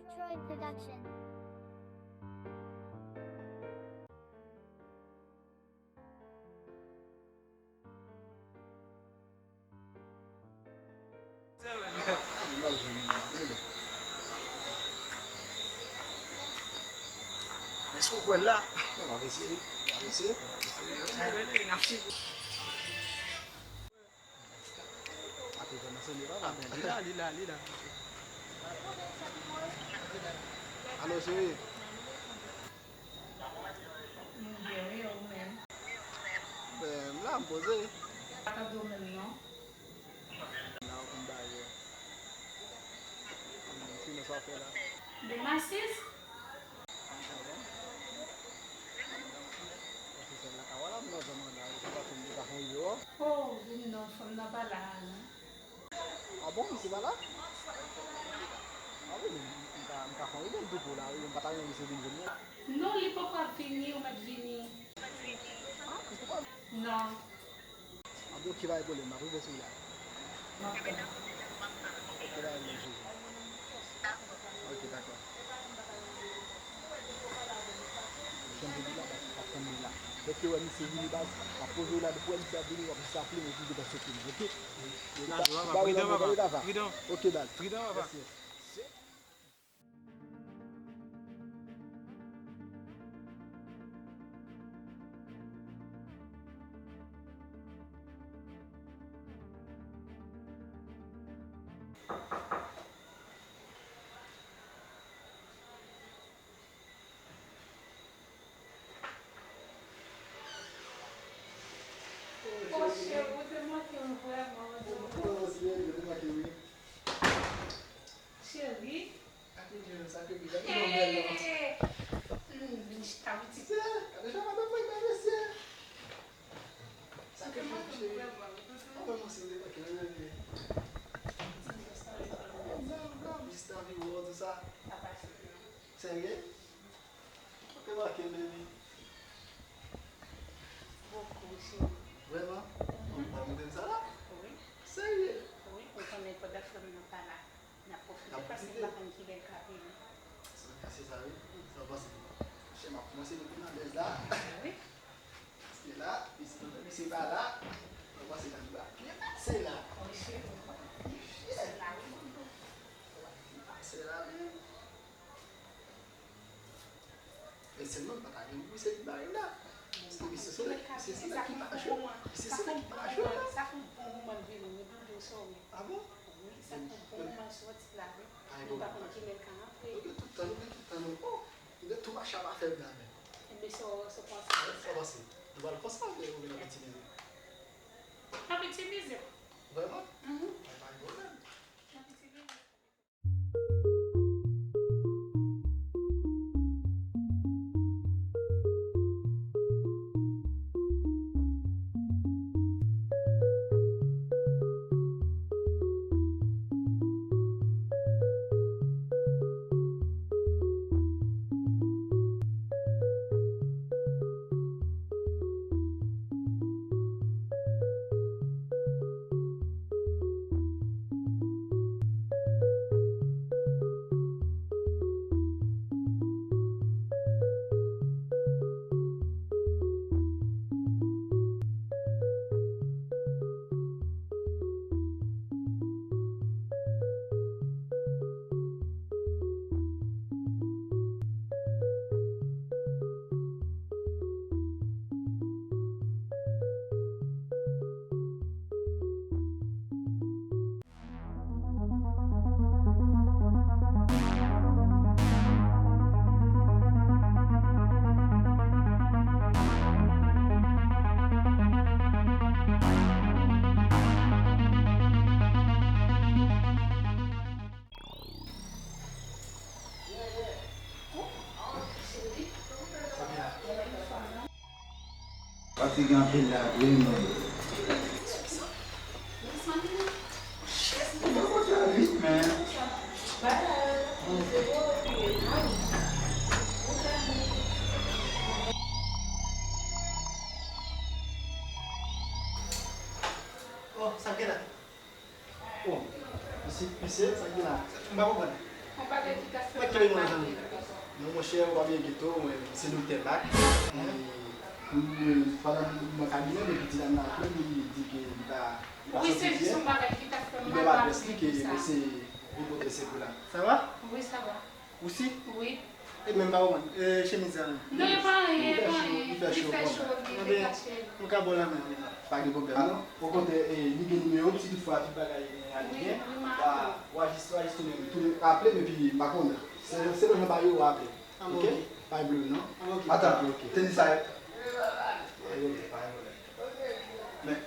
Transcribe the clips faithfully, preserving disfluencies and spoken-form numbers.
Troy Production. Èske w kwè l la? N ap eseye, n ap eseye, n ap eseye. Ape kòmanse, li pa mal. Li la, li la, li la. Alo, cheri. M byen, wi, ou menm? Ben, m la, m poze. Pa tande w menm, non. M la, ou konn bagay yo. Sinon, sa w fè la? Demasis? Paske sèl la ka wè la, m nan zòn an la, se pa fè m te ka fè yon yo. Oh, vin non, fanm nan pa la a, non. Ah bon, misye pa la? Ah wi, men m ka, m ka fè yon imèl tou pou la, wi, m pa ta renmen misye vin jwenn mwen. Non, li poko ap vini, ou mèt vini. Ah, misye pa. Non. Ah bon, ok, pa gen pwoblèm, m ap rive sou li la. M ap tann. Ok, pa gen pwoblèm, cheri. Ok, dakò. Janm te di la, baz, m p ap tann li la. Lè ke w wè misye vini, baz, w ap poze w la, depi w wè misye ap vini, w ap jis aple m epi w gentan soti, ok? Pridan, papa, pridan, papa, pridan. Ok, baz. Pridan, papa. Mèsi. Oh, cheri, ou te manke m vrèman, wi. Oh, cheri, ou te manke m, wi. Cheri. Gade jan sa ke bèl, gade jan bèl la. Hmm, vin chita, pitit. Gade jan madanm mwen bèl, mesye. Sa ke bèl, cheri. Mwen, mwen, si w te manke m, wi. Mwen, mwen, mwen, jis anvi wè w, tou sa. Serye? Ou te manke m, baby. Bokou, cheri. Vrèman? Mhm. Ou pa montre m sa la? Wi. Serye? Wi, ou konnen pandan frè m nan pa la, n ap pwofite paske m pa konn kilè l ka vini. Se sa, wi. Sa w panse? Chè, m ap kòmanse met m nan bèz la. Wi. Paske la, misye, misye pa la, m ap pase nan bwa. Byen pase la. Wi, cheri. Byen pase la, wi. Men sèlman m pa ta gen pou se li bare m la. Paske misye se nèg, misye se nèg ki pa cho. Misye se nèg ki pa cho la. Sa fè yon bon moman l vini, wi, pou m di w sa, wi. Ah bon? Wi, sa fè yon bon moman l soti la, wi. Nou pa konn kilè l ka rantre. Nou gen tout tan, nou gen tout tan, nou. Oh, nou gen tout machin ap fè m la, men. Enben, sa w panse de sa? Sa w panse? Nou pral konsa, oubyen n ap itilize? N ap itilize. Vrèman? Mhm. Mwen pa gen pwoblèm. N ap itilize. Fatige anpil la vre, men. Mwen pa konn sa vit, men. Oh, sa gen la? Oh, mesye, mesye, sa gen la? M pa konprann. Yon bagay ki ka fè mal pa gen rezon. Non, monchè, ou pa byen gen to, mwen, se doktè Bak. E, mwen, pandan mwen nan kabinè, depi ti dam nan ap plenn, li di ke li pa, li pa santi byen. Wi, se jis yon bagay ki ka fè mal pa gen rezon. Li menm adrès li ke mwen se repòtè sekou la. Sa va? Wi, sa va. Ou si? Wi. E menm pa konprann. E, chemiz sa menm. Non, e pa anyen, e pa anyen. Li fè cho, li fè cho, li fè cho, li detache. Mwen ka ba w lanmen, mwen. Pa gen pwoblèm, non. Okontrè, e, li gen nimewo m, si toutfwa tout bagay, e, ale byen. Wi, wi, m aple. Wa, wa jis, wa jis tounen, tounen, aple m, epi m pa konnen. Se, se nan jan ba yo, w aple. Ah, ok? Ok. Pa gen pwoblèm, non. Ah, ok. Atan, ok. Tenis sa, e, pa gen pwoblèm, pa gen pwoblèm. Men.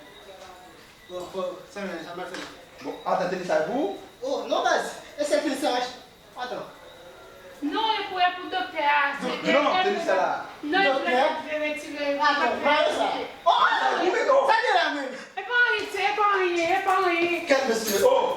Bon, bon, sa men, sa m ap fè la. Bon, atan, tenis sa, e pou ou? Oh, non, baz. E se tenis sa, Atan. Non, e pou, e pou doktè a. Doktè, non, tenis sa la. Non, e pou doktè a vle retire. Atan, pa yo sa. Oh, oh, sa gen la menm. E pa anyen, e pa anyen, e pa anyen. Kèt mesye. Oh,